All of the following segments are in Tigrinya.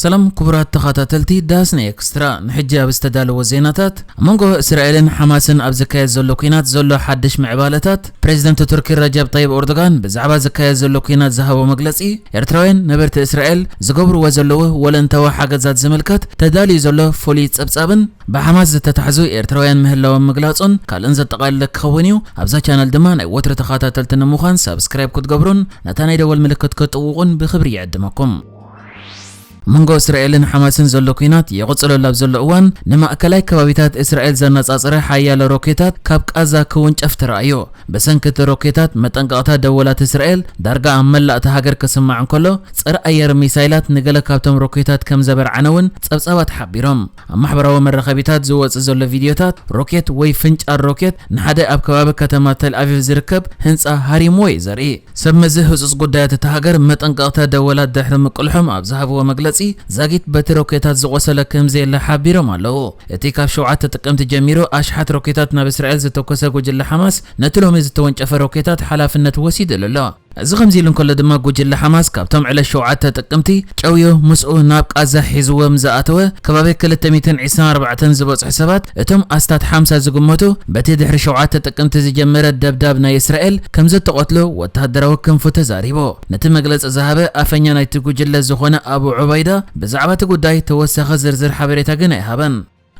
ሰላም ክቡራት ተኸታተልቲ ዳስና ኤክስትራ፣ ንሕጂ ኣብ ዝተዳለወ ዜናታት፣ ኣብ መንጎ እስራኤልን ሓማስን ኣብ ዝካየድ ዘሎ ኲናት ዘሎ ሓድሽ ምዕባለታት፣ ፕሬዚደንት ቱርኪ ረጀብ ጠይብ ኦርዶጋን ብዛዕባ ዝካየድ ዘሎ ኲናት ዝሃቦ መግለጺ፣ ኤርትራውያን ነበርቲ እስራኤል ዝገብርዎ ዘለዉ ወለንታዊ ሓገዛት ዝምልከት ተዳልዩ ዘሎ ፍሉይ ጸብጻብን ብሓማስ ዝተታሕዙ ኤርትራውያን ምህላዎም ምግላጹን ካልእን ዘጠቓለለ ክኸውን እዩ። ኣብዛ ቻነል ድማ ናይ ወትሩ ተኸታተልቲ ንምዃን ሳብስክራይብ ክትገብሩን ነታ ናይ ደወል ምልክት ክትጥውቑን ብኽብሪ ይዕድመኩም። መንጎ እስራኤልን ሓማስን ዘሎ ኲናት ይቕጽለሉ ኣብ ዘሎ እዋን፣ ንማእከላይ ከባቢታት እስራኤል ዘነጻጸረ ሓያለ ሮኬታት ካብ ቃዛ ክውንጨፍ ተራእዩ። ብሰንኪ እቲ ሮኬታት መጠንቀቕታ ደወላት እስራኤል ዳርጋ ኣብ መላእ እታ ሃገር ክስማዕ እንከሎ፣ ጸረ ኣየር ሚሳይላት ንገለ ካብቶም ሮኬታት ከም ዘበርዓነ እውን ጸብጻባት ሓቢሮም። ኣብ ማሕበራዊ መራኸቢታት ዝወጽእ ዘሎ ቪድዮታት፣ ሮኬት ወይ ፍንጫል ሮኬት ንሓደ ኣብ ከባቢ ከተማ ተል ኣቪቭ ዝርከብ ህንጻ ሃሪምዎ እዩ ዘርኢ። ሰብ መዚ ህጹጽ ጉዳያት እታ ሃገር መጠንቀቕታ ደወላት ድሕሪ ምቅልሖም ኣብ ዝሃብዎ መግለጺ፣ ዛጊት በቲ ሮኬታት ዝቖሰለ ከም ዘየለ ሓቢሮም ኣለዉ። እቲ ካብ ሸውዓተ ጥቅምቲ ጀሚሩ ኣሽሓት ሮኬታት ናብ እስራኤል ዝተኮሰ ጉጅለ ሓማስ፣ ነቲ ሎሚ ዝተወንጨፈ ሮኬታት ሓላፍነት ወሲዱሉ ኣሎ። እዚ ከምዚ ኢሉ እንከሎ ድማ፣ ጉጅለ ሓማስ ካብቶም ዕለት ሸውዓተ ጥቅምቲ ጨውዩ ምስኡ ናብ ቃዛ ሒዝዎም ዝኣተወ ከባቢ ክልተ ሚእትን ዕስራን ኣርባዕተን ዝበጽሑ ሰባት፣ እቶም ኣስታት ሓምሳ ዝግመቱ፣ በቲ ድሕሪ ሸውዓተ ጥቅምቲ ዝጀመረ ደብዳብ ናይ እስራኤል ከም ዝተቐትሉ ወተሃደራዊ ክንፉ ተዛሪቡ። ነቲ መግለጺ ዝሃበ ኣፈኛ ናይቲ ጉጅለ ዝኾነ ኣቡ ዑበይዳ፣ ብዛዕባ እቲ ጉዳይ ተወሳኺ ዝርዝር ሓበሬታ ግን ኣይሃበን።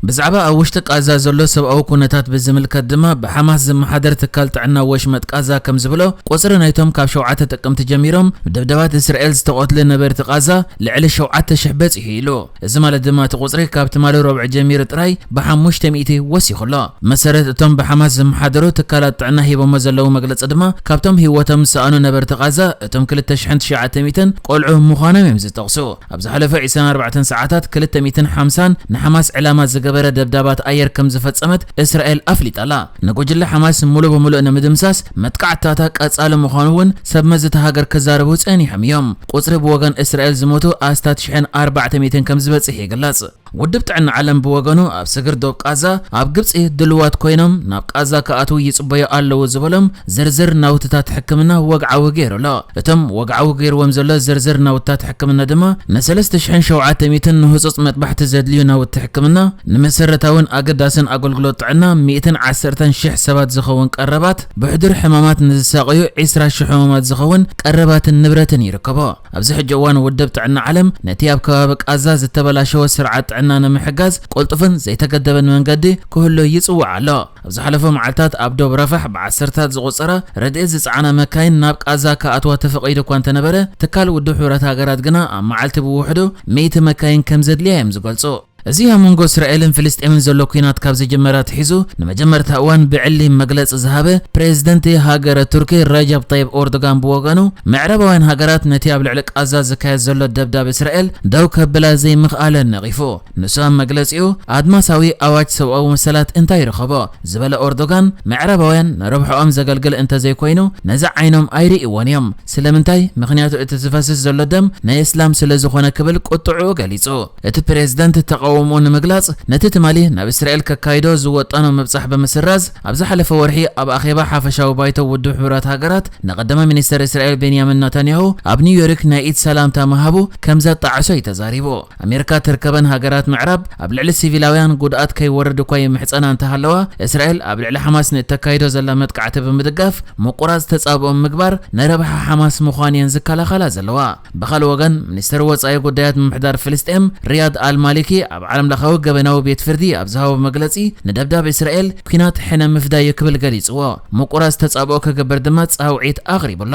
ብዛዕባ ኣብ ውሽጢ ቃዛ ዘሎ ሰብኣዊ ኩነታት ብዝምልከት ድማ፣ ብሓማስ ዝመሓደር ትካል ጥዕና ወሽመጥ ቃዛ ከም ዝብሎ፣ ቁጽሪ ናይቶም ካብ ሸውዓተ ጥቅምቲ ጀሚሮም ብደብዳባት እስራኤል ዝተቐትሉ ነበርቲ ቃዛ ልዕሊ ሸውዓተ ሽሕ በጺሑ ኢሉ። እዚ ማለት ድማ፣ እቲ ቁጽሪ ካብ ትማሊ ረቡዕ ጀሚሩ ጥራይ ብሓሙሽተ ሚእቲ ወሲኹ ኣሎ። መሰረት እቶም ብሓማስ ዝመሓደሩ ትካላት ጥዕና ሂቦሞ ዘለዉ መግለጺ ድማ፣ ካብቶም ህይወቶም ዝሰኣኑ ነበርቲ ቃዛ፣ እቶም ክልተ ሽሕን ትሽዓተ ሚእትን ቆልዑ ምዃኖም እዮም ዝጠቕሱ። ኣብ ዝሓለፈ ዕስራን ኣርባዕተን ሰዓታት ክልተ ሚእትን ሓምሳን ንሓማስ ዕላማ ዝገበረ ደብዳባት ኣየር ከም ዝፈጸመት እስራኤል ኣፍሊጣ ኣላ። ንጉጅለ ሓማስ ሙሉእ ብሙሉእ ንምድምሳስ መጥቃዕትታታ ቀጻሊ ምዃኑ እውን ሰብ መዚ እታ ሃገር ክዛረቡ ጸኒሖም እዮም። ቁጽሪ ብወገን እስራኤል ዝሞቱ ኣስታት ሽሕን ኣርባዕተ ሚእትን ከም ዝበጽሕ ይግለጽ። ውድብ ጥዕና ዓለም ብወገኑ፣ ኣብ ስግር ዶብ ቃዛ ኣብ ግብጺ ድልዋት ኮይኖም ናብ ቃዛ ክኣትዉ ይጽበዩ ኣለዉ ዝበሎም ዝርዝር ናውትታት ሕክምና ወግዓዊ ገይሩ ኣሎ። እቶም ወግዓዊ ገይርዎም ዘሎ ዝርዝር ናውትታት ሕክምና ድማ፣ ንሰለስተ ሽሕን ሸውዓተ ሚእትን ንህጹጽ መጥባሕቲ ዘድልዩ ናውቲ ሕክምና፣ ንመሰረታውን ኣገዳስን ኣገልግሎት ጥዕና ሚእትን ዓሰርተን ሽሕ ሰባት ዝኸውን ቀረባት፣ ብሕዱር ሕማማት ንዝሳቐዩ ዕስራ ሽሕ ሕሙማት ዝኸውን ቀረባትን ንብረትን ይርከቦ። ኣብዚ ሕጂ እዋን ውድብ ጥዕና ዓለም ነቲ ኣብ ከባቢ ቃዛ ዝተበላሸወ ስርዓት ጥዕና ንምሕጋዝ ቅልጡፍን ዘይተገደበን መንገዲ ክህሉ ይጽውዕ ኣሎ። ኣብ ዝሓለፈ መዓልታት ኣብ ዶብ ረፋሕ ብዓሰርታት ዝቑጸራ ረድኤት ዝጸዓና መካይን ናብ ቃዛ ክኣትዋ ተፈቒዱ እኳ እንተነበረ፣ ትካል ውድብ ሕቡራት ሃገራት ግና ኣብ መዓልቲ ብውሕዱ ሚእቲ መካይን ከም ዘድልያ እዮም ዝገልጹ። እዚ ኣብ መንጎ እስራኤልን ፍልስጤምን ዘሎ ኲናት ካብ ዝጅመር ኣትሒዙ ንመጀመርታ እዋን ብዕሊ መግለጺ ዝሃበ ፕሬዝደንት ሃገረ ቱርኪ ረጀብ ጠይብ ኦርዶጋን ብወገኑ፣ ምዕራባውያን ሃገራት ነቲ ኣብ ልዕሊ ቃዛ ዝካየድ ዘሎ ደብዳብ እስራኤል ደው ከብላ ዘይምኽኣለን ነቒፉ። ንሱ ኣብ መግለጺኡ፣ ኣድማሳዊ ኣዋጅ ሰብኣዊ መሰላት እንታይ ይረኸቦ ዝበለ ኦርዶጋን፣ ምዕራባውያን ንረብሕኦም ዘገልግል እንተዘይኮይኑ ነዚ ዓይኖም ኣይርእይዎን እዮም። ስለምንታይ? ምኽንያቱ እቲ ዝፈስስ ዘሎ ደም ናይ እስላም ስለ ዝኾነ ክብል ቁጥዕኡ ገሊጹ። እቲ ፕሬዝደንት ተቓውሞኡ ንምግላጽ ነቲ ትማሊ ናብ እስራኤል ከካይዶ ዝወጠኖ ምብጻሕ ብምስራዝ፣ ኣብ ዝሓለፈ ወርሒ ኣብ ኣኼባ ሓፈሻዊ ባይቶ ውድብ ሕቡራት ሃገራት ንቐዳማይ ሚኒስተር እስራኤል ቤንያሚን ናታንያሁ ኣብ ኒውዮርክ ናይ ኢድ ሰላምታ ምሃቡ ከም ዘጣዕሶ እዩ ተዛሪቡ። ኣሜሪካ ትርከበን ሃገራት ምዕራብ ኣብ ልዕሊ ሲቪላውያን ጉድኣት ከይወርድ እኳ ይምሕጸና እንተሃለዋ፣ እስራኤል ኣብ ልዕሊ ሓማስ ንእተካይዶ ዘላ መጥቃዕቲ ብምድጋፍ ምቁራጽ ተጻብኦ ምግባር ንረብሓ ሓማስ ምዃን እየን ዝከላኸላ ዘለዋ። ብኻልእ ወገን፣ ሚኒስተር ወጻኢ ጉዳያት ምምሕዳር ፍልስጤም ሪያድ ኣል ማሊኪ ኣብ ዓለም ለኻዊ ገበናዊ ቤት ፍርዲ ኣብ ዝሃቦ መግለጺ፣ ንደብዳብ እስራኤል ኲናት ሕነ ምፍዳይ እዩ ክብል ገሊጽዎ። ምቁራጽ ተጻብኦ ክግበር ድማ ጻውዒት ኣቕሪቡ ኣሎ።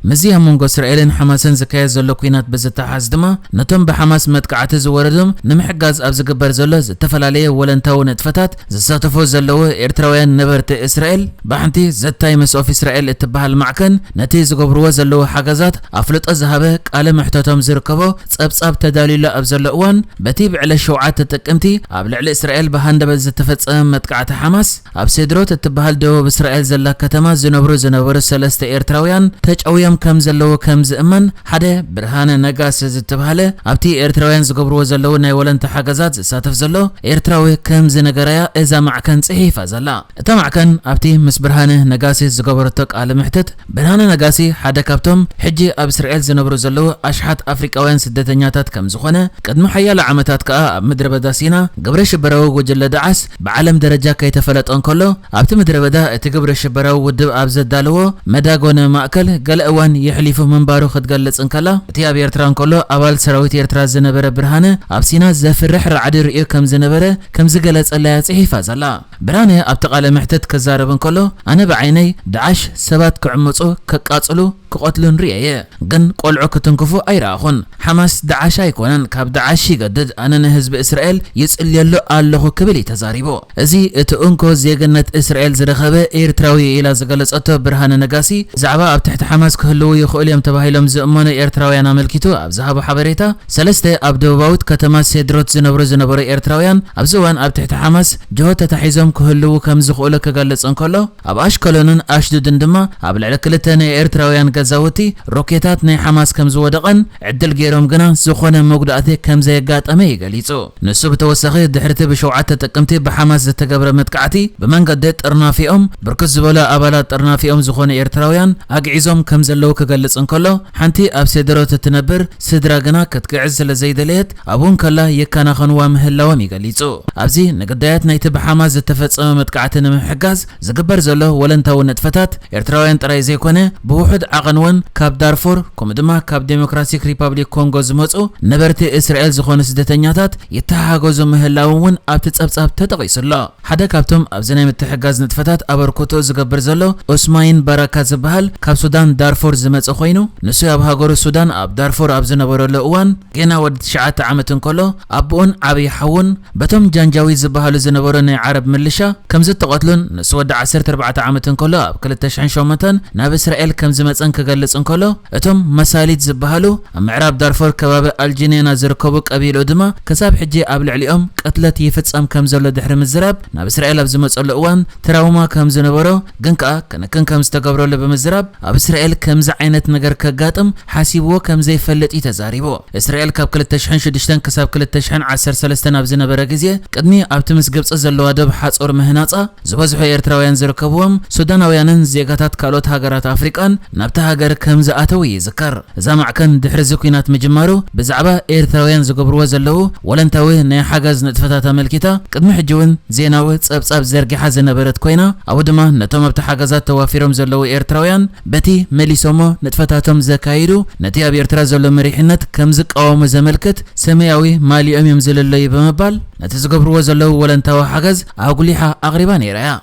ምስዚ ኣብ መንጎ እስራኤልን ሓማስን ዝካየድ ዘሎ ኲናት ብዝተሓዝ ድማ፣ ነቶም ብሓማስ መጥቃዕቲ ዝወረዶም ንምሕጋዝ ኣብ ዝግበር ዘሎ ዝተፈላለየ ወለንታዊ ንጥፈታት ዝሳተፉ ዘለዉ ኤርትራውያን ነበርቲ እስራኤል፣ ብሓንቲ ዘ ታይምስ ኦፍ እስራኤል እትበሃል ማዕከን ነቲ ዝገብርዎ ዘለዉ ሓገዛት ኣፍልጦ ዝሃበ ቃለ መሕተቶም ዝርከቦ ጸብጻብ ተዳልዩሉ ኣብ ዘሎ እዋን፣ በቲ ብዕለት ሸውዓተ ጥቅምቲ ኣብ ልዕሊ እስራኤል ብሃንደበት ዝተፈጸመ መጥቃዕቲ ሓማስ፣ ኣብ ሴድሮት እትበሃል ደቡብ እስራኤል ዘላ ከተማ ዝነብሩ ዝነበሩ ሰለስተ ኤርትራውያን ተጨውዮም ከም ዘለዎ ከም ዝእመን ሓደ ብርሃነ ነጋሲ ዝተባህለ ኣብቲ ኤርትራውያን ዝገብርዎ ዘለዉ ናይ ወለንታ ሓገዛት ዝሳተፍ ዘሎ ኤርትራዊ ከም ዝነገራያ እዛ ማዕከን ጽሒፋ ዘላ። እታ ማዕከን ኣብቲ ምስ ብርሃነ ነጋሲ ዝገበረቶ ቃለ መሕትት፣ ብርሃነ ነጋሲ ሓደ ካብቶም ሕጂ ኣብ እስራኤል ዝነብሩ ዘለዉ ኣሽሓት ኣፍሪቃውያን ስደተኛታት ከም ዝኾነ፣ ቅድሚ ሓያሎ ዓመታት ከኣ ኣብ ምድረ በዳ ሲና ግብረ ሽበራዊ ጉጅለ ዳዓስ ብዓለም ደረጃ ከይተፈለጠ እንከሎ፣ ኣብቲ ምድረ በዳ እቲ ግብረ ሽበራዊ ውድብ ኣብ ዘዳለዎ መዳጎነ ማእከል ገለ እዋን የሕሊፉ ምንባሩ ክትገልጽ እንከላ፣ እቲ ኣብ ኤርትራ እንከሎ ኣባል ሰራዊት ኤርትራ ዝነበረ ብርሃነ ኣብ ሲና ዘፍርሕ ራዕዲ ርእዩ ከም ዝነበረ ከም ዝገለጸላያ ጽሒፋ ዘላ። ብርሃነ ኣብቲ ቃለ መሕትት ክዛረብ እንከሎ፣ ኣነ ብዓይነይ ዳዓሽ ሰባት ክዕምጹ፣ ክቃጽሉ፣ ክቐትሉን ርእየ። ግን ቆልዑ ክትንክፉ ኣይረኣኹን። ሓማስ ዳዓሽ ኣይኮነን፣ ካብ ዳዓሽ ይገድድ። ኣነ ንህዝቢ እስራኤል ይጽልየሉ ኣለኹ ክብል እዩ ተዛሪቡ። እዚ እቲ እንኮ ዜግነት እስራኤል ዝረኸበ ኤርትራዊ እዩ ኢላ ዝገለጸቶ ብርሃነ ነጋሲ፣ ብዛዕባ ኣብ ትሕቲ ሓማስ ክህልዉ ይኽእሉ እዮም ተባሂሎም ዝእመኑ ኤርትራውያን ኣመልኪቱ ኣብ ዝሃቦ ሓበሬታ፣ ሰለስተ ኣብ ደቡባዊት ከተማ ሴድሮት ዝነብሩ ዝነበሩ ኤርትራውያን ኣብዚ እዋን ኣብ ትሕቲ ሓማስ ጅሆ ተታሒዞም ክህልዉ ከም ዝኽእሉ ክገልጽ እንከሎ፣ ኣብ ኣሽከሎንን ኣሽዱድን ድማ ኣብ ልዕሊ ክልተ ናይ ኤርትራውያን ገዛውቲ ሮኬታት ናይ ሓማስ ከም ዝወደቐን ዕድል ገይሮም ግና ዝኾነ መጉዳእቲ ከም ዘየጋጠመ እዩ ገሊጹ። ንሱ ብተወሳኺ ድሕርቲ ብሸውዓተ ጥቅምቲ ብሓማስ ዝተገብረ መጥቃዕቲ ብመንገዲ ጥርናፊኦም ብርክት ዝበሉ ኣባላት ጥርናፊኦም ዝኾኑ ኤርትራውያን ኣግዒዞም ከም ዘለዉ ክገልጽ እንከሎ፣ ሓንቲ ኣብ ሴደሮት እትነብር ስድራ ግና ክትግዕዝ ስለ ዘይደለየት ኣብኡ እንከላ ይከናኸንዋ ምህላዎም እዩ ገሊጹ። ኣብዚ ንግዳያት ናይቲ ብሓማስ ዝተፈጸመ መጥቃዕቲ ንምሕጋዝ ዝግበር ዘሎ ወለንታዊ ንጥፈታት ኤርትራውያን ጥራይ ዘይኮነ ብውሑድ ዓቐን እውን ካብ ዳርፉር ከምኡ ድማ ካብ ዴሞክራቲክ ሪፓብሊክ ኮንጎ ዝመጹ ነበርቲ እስራኤል ዝኾኑ ስደተኛታት ይተሓጋገዙ ምህላዎም እውን ኣብቲ ጸብጻብ ተጠቒሱ ኣሎ። ሓደ ካብቶም ኣብዚ ናይ ምትሕጋዝ ንጥፈታት ኣበርክቶ ዝገብር ዘሎ ኦስማይን ባራካ ዝበሃል ካብ ሱዳን ዳርፎር ዝመጸ ኮይኑ፣ ንሱ ኣብ ሃገሩ ሱዳን ኣብ ዳርፎር ኣብ ዝነበረሉ እዋን ጌና ወዲ ትሽዓተ ዓመት እንከሎ ኣቦኡን ዓብዪ ሓዉን በቶም ጃንጃዊድ ዝበሃሉ ዝነበሩ ናይ ዓረብ ምልሻ ከም ዝተቐትሉን ንሱ ወዲ ዓሰርተ ኣርባዕተ ዓመት እንከሎ ኣብ ክልተ ሽሕን ሸሞንተን ናብ እስራኤል ከም ዝመጸን ክገልጽ እንከሎ፣ እቶም መሳሊት ዝበሃሉ ኣብ ምዕራብ ዳርፎር ከባቢ ኣልጂኔና ዝርከቡ ቀቢልኡ ድማ ክሳብ ሕጂ ኣብ ልዕሊኦም ቅትለት ይፍጸም ከም ዘሎ ድሕሪ ምዝራብ፣ ናብ እስራኤል ኣብ ዝመጸሉ እዋን ትራውማ ከም ዝነበሮ ግን ከኣ ክንክን ከም ዝተገብረሉ ብምዝራብ፣ ኣብ እስራኤል ከምዚ ዓይነት ነገር ከጋጥም ሓሲብዎ ከም ዘይፈልጥ እዩ ተዛሪቡ። እስራኤል ካብ ክልተ ሽሕን ሽዱሽተን ክሳብ ክልተ ሽሕን ዓሰርተ ሰለስተን ኣብ ዝነበረ ግዜ፣ ቅድሚ ኣብቲ ምስ ግብጺ ዘለዋ ዶብ ሓጹር ምህናጻ፣ ዝበዝሑ ኤርትራውያን ዝርከብዎም ሱዳናውያንን ዜጋታት ካልኦት ሃገራት ኣፍሪቃን ናብታ ሃገር ከም ዝኣተዉ ይዝከር። እዛ ማዕከን ድሕሪ እዚ ኲናት ምጅማሩ ብዛዕባ ኤርትራውያን ዝገብርዎ ዘለዉ ወለንታዊ ናይ ሓገዝ ንጥፈታት ኣመልኪታ ቅድሚ ሕጂ እውን ዜናዊ ጸብጻብ ዘርጊሓ ዝነበረት ኮይና፣ ኣብኡ ድማ ነቶም ኣብቲ ሓገዛት ተዋፊሮም ዘለዉ ኤርትራውያን በቲ መሊሶሞ ንጥፈታቶም ዘካይዱ ነቲ ኣብ ኤርትራ ዘሎ መሪሕነት ከም ዝቃወሙ ዘመልክት ሰማያዊ ማሊኦም እዮም ዝልለዩ ብምባል ነቲ ዝገብርዎ ዘለዉ ወለንታዊ ሓገዝ ኣጉሊሓ ኣቕሪባ ነይራ እያ።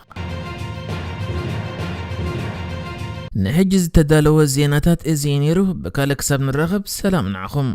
ንሕጂ ዝተዳለወ ዜናታት እዚ እዩ ነይሩ። ብካልእ ክሳብ ንራኸብ ሰላም ንዓኹም።